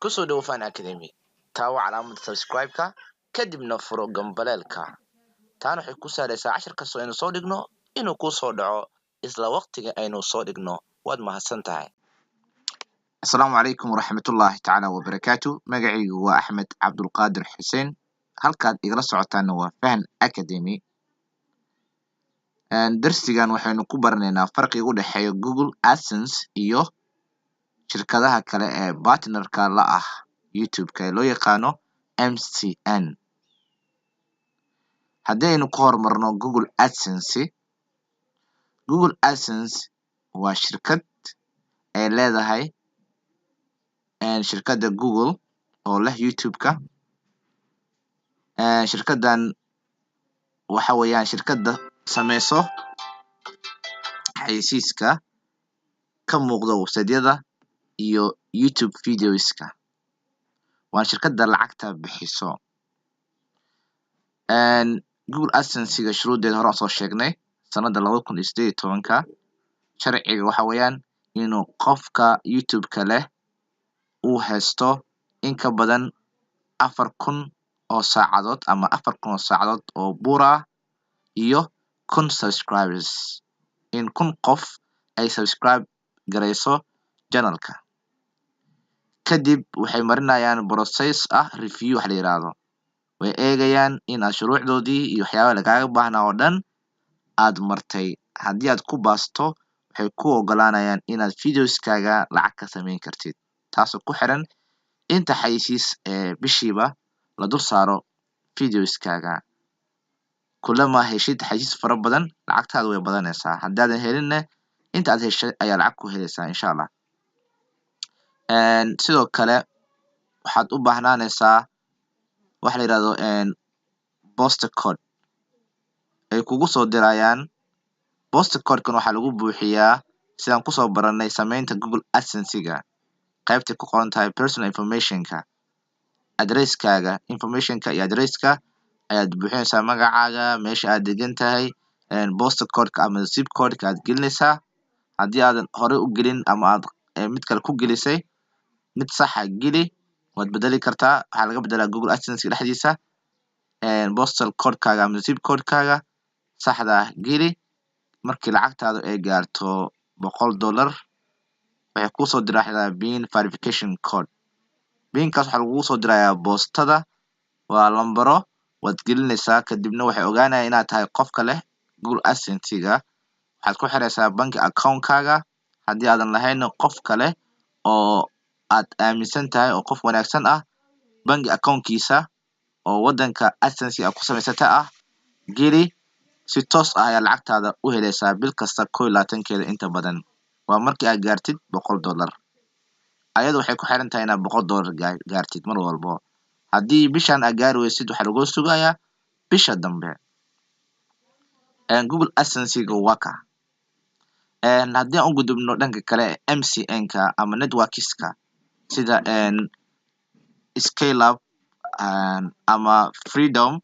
Kusoo dhowo Fan Academy. Taawo calaamada subscribe-ka, kadibna furo gambaleelka. Taana waxay ku saaraysaa cashar kastoo aynu soo dhigno inuu kuu soo dhaco isla waqtiga aynu soo dhigno. Waad mahadsan tahay. Asalaamu calaykum waraxmatullaahi tacaala wabarakaatu. Magacaygu waa Axmed Cabdulqaadir Xuseen. Halkaad igala socotaana waa Fahan Academy. Darsigan waxaynu ku baranaynaa farqiga u dhexeeya Google AdSense iyo shirkadaha kale ee partnerka la ah YouTube-ka ee loo yaqaano MCN. Haddii aynu ku horumarno Google AdSense, Google AdSense waa shirkad ay leedahay shirkadda Google oo leh YouTube-ka. Shirkaddan waxa weeyaan shirkadda sameyso xayeysiiska ka muuqda website-yada iyo YouTube videos-ka. Waa shirkadda lacagta bixiso. Google AdSense-ga shuruudeeda hore aan soo sheegnay sanada 2018-ka. Sharciga waxa weeyaan inuu qofka YouTube-ka leh uu haysto in ka badan 4000 oo saacadood ama 4000 oo saacadood oo buur ah iyo 1000 subscribers, in 1000 qof ay subscribe gareyso channelka. Kadib waxay marinayaan process ah review wax la yiraahdo. Way eegayaan in aad shuruucdoodii iyo waxyaabaha lagaaga baahnaa oo dhan aad martay. Haddii aad ku baasto, waxay ku ogolaanayaan inaad videoskaaga lacag ka sameyn kartid, taasoo ku xiran inta xayeysiis ee bishiiba la dul saaro videoskaaga. Kulama heshid xayeysiis fara badan, lacagtaada way badanaysaa. Haddaadan helinna, inta aad heshay ayaa lacag ku helaysaa, insha Allah. Sidoo kale waxaad u baahnaanaysaa waxa la yirahdo post code ay kugu soo dirayaan. Post code-kan waxaa lagu buuxiyaa sidaan kusoo baranay sameynta Google AdSense-ga, qaybtay ku qoran tahay personal information-ka. Addresskaaga information-ka iyo addresska ayaad buuxinaysaa, magacaaga, meesha aad degan tahay, post code-ka ama zip code-ka aad gelinaysaa. Haddii aadan horey u gelin ama aad mid kale ku gelisay, mid saxa geli. Waad bedeli kartaa, waxaa laga bedelaa Google AdSense dhexdiisa. Postal code-kaaga ama zip code-kaaga saxda ah geli. Markii lacagtaadu ay gaarto $100, waxay kusoo diraysaa pin verification code. Pinkaas waxaa lagugu soo dirayaa boostada, waa lambaro, waad gelinaysaa. Kadibna waxay ogaanayaan inaad tahay qofka leh Google AdSense-ga. Waxaad ku xiraysaa bank account-kaaga. Haddii aadan lahayn, qof kale oo aad aaminsan tahay oo qof wanaagsan ah bank account-kiisa oo wadanka AdSense aad ku samaysata ah geli. Si toos ah ayaa lacagtaada u helaysaa bil kasta 21-keeda. Inta badan waa markii aad gaartid $100. Ayada waxay ku xiran tahay inaad $100 gaartid mar walbo. Haddii bishan aad gaari weysid, waxaa lagula sugayaa bisha dambe. Google AdSense-ga waa ka. Haddii aan u gudubno dhanka kale, MCN-ka ama networks-ka sida Skylab ama Freedom,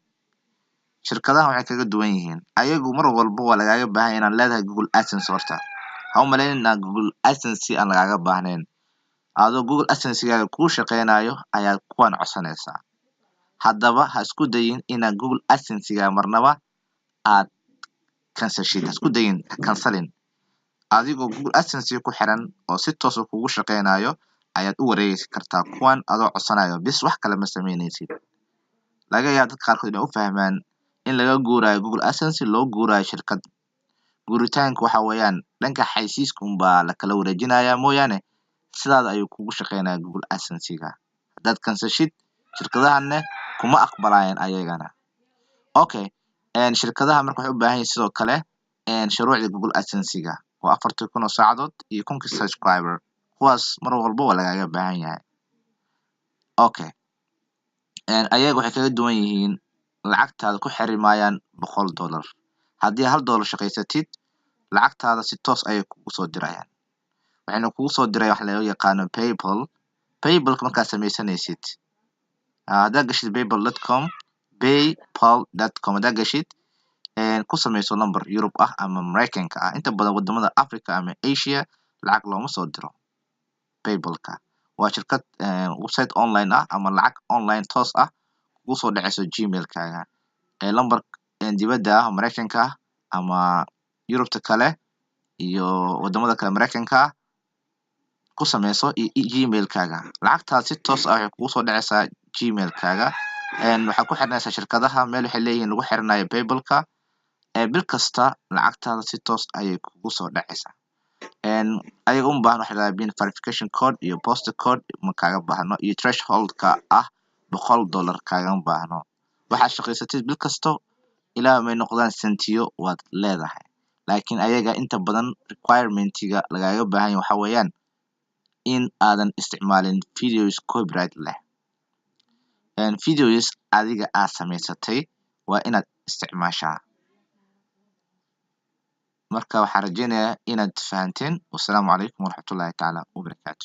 shirkadahan waxay kaga duwan yihiin, ayagu mar walba waa lagaaga baahan yahay inaad leedahay Google AdSense. Horta ha u malaynin inaan Google AdSense aan lagaaga baahnayn. Adoo Google AdSense-gaaga kuu shaqeynayo ayaad kuwan codsanaysaa. Haddaba ha isku dayin inaad Google AdSense-gaaga marnaba aad cancel-shid. Ha isku dayin cancelling. Adigoo Google AdSense ku xiran oo si toos ah kugu shaqeynayo ayaad u wareegi kartaa kuwan adoo codsanayo bis, wax kale ma sameynaysid. Laga yaabo dadka qaarkood inay u fahmaan in laga guurayo Google AdSense, loo guurayo shirkad. Guuritaanka waxa weeyaan dhanka xayeysiiska unbaa la kala wareejinayaa mooyaane, sidaada ayuu kugu shaqeynaya Google AdSense-ga. Haddaad cancel-shid, shirkadahanne kuma aqbalayaan ayagana. Okay, shirkadaha marka waxay u baahan yihiin sidoo kale shuruucda Google AdSense-ga oo 4000 oo saacadood iyo 1000-kii subscriber. Kuwaas mar walba waa lagaaga baahan yahay. Okay, ayaga waxay kaga duwan yihiin, lacagtaada ku xiri maayaan $100. Haddii $1 shaqaysatid, lacagtaada si toos ayay kugu soo dirayaan. Waxayna kugu soo dirayaan waxa loo yaqaano PayPal. PayPalka markaad sameysanaysid, haddaad gashid paypal.com, paypal.com haddaad gashid, ku sameyso number Europe ah ama Mareykanka ah. Inta badan wadamada Africa ama Asia lacag looma soo diro PayPalka. Waa Waa shirkad website online ah ama lacag online toos ah kugu soo dhaceyso Gmailkaaga ee lambar dibadda ah, Mareykanka ah ama Yurubta kale iyo wadamada kale Mareykanka ah ku sameyso iyo Gmailkaaga. Lacagtaas si toos ah waxay kugu soo dhaceysaa Gmailkaaga. Waxaa ku xiranaysaa shirkadaha meel waxay leeyihiin lagu xiranayo PayPalka. Bil kasta lacagtaada si toos ayay kugu soo dhaceysaa. Ayaga uma baahna waxa la yidhahdaa pin verification code iyo post code ma kaaga baahno, iyo thresholdka ah $100 kaagama baahno. Waxaad shaqaysatid bil kasto ilaa may noqdaan sentiyo waad leedahay, laakiin ayaga inta badan requirementiga lagaaga baahan yahay waxaa weeyaan in aadan isticmaalin videos copyright leh. Videos adiga aad samaysatay waa inaad isticmaashaa. Marka waxaan rajeynayaa inaad fahanteen. Wasalaamu calaykum waraxmatullaahi tacaala wabarakaatu.